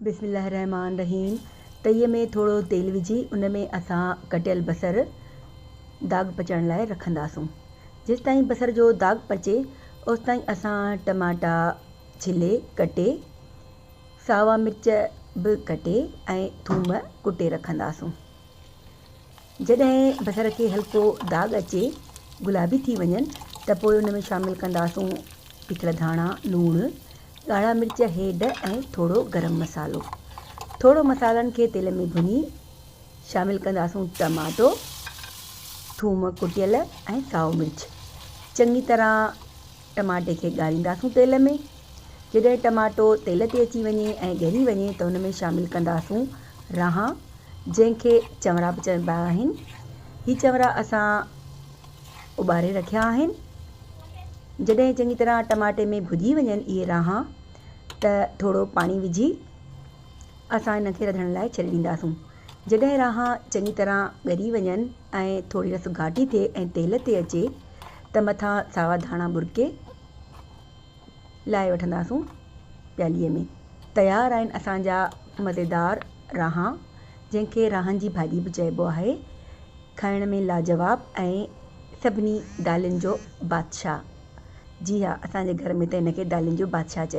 بسم الله الرحمٰن الرحيم تئي ۾ ٿورو تيل وجهي ان ۾ اسان ڪٽيل بصر داغ پچڻ لاء رکنداسون جيستائين بصر جو داغ پچي اوستائين اسان ٽماٽا ڇلي ڪٽي ساوا مرچ به ڪٽي ۽ ٿوم ڪٽي رکنداسون جڏهن بصر کي هلڪو داغ اچي گلابي ٿي وڃن ته پوء ان ۾ شامل ڪنداسون پيٺل ڌاڻا، لوڻ، ڳاڙها مرچ، هيڊ ۽ ٿورو گرم مصالحو. ٿورو مصالحن کي تيل ۾ ڀڃي شامل ڪنداسون ٽماٽو، ٿوم ڪٽيل ۽ سائو مرچ. چڱي طرح ٽماٽي کي ڳارينداسون تيل ۾. جڏهن ٽماٽو تيل تي اچي وڃي ۽ ڳري وڃي ته ان ۾ شامل ڪنداسون رهان جنهن کي چنورا به چئبا آهن. هي چنورا اسان اٻاري رکيا آهن. جڏهن چڱي طرح ٽماٽي ۾ ڀڄي وڃن اهي رهان ته ٿورو پاڻي وجهي اسان انهن کي رڌڻ لاء ڇڏي ڏينداسون. جڏهن رهان چڱي طرح ڳري وڃن ۽ ٿوري رس گهاٽي ٿئي ۽ تيل تي اچي ته مٿان ساوا ڌاڻا ٻرڪي لاهي وٺنداسون پياليء ۾. تيار آهن اسان جا مزيدار رهان جنهن کي رهن جي ڀاڄي به چئبو آهي. کائڻ ۾ لاجواب ۽ سڀني دالين جو بادشاهه. جي ها اسان جي گهر ۾ ته هن کي دالين جو بادشاهه چئبو.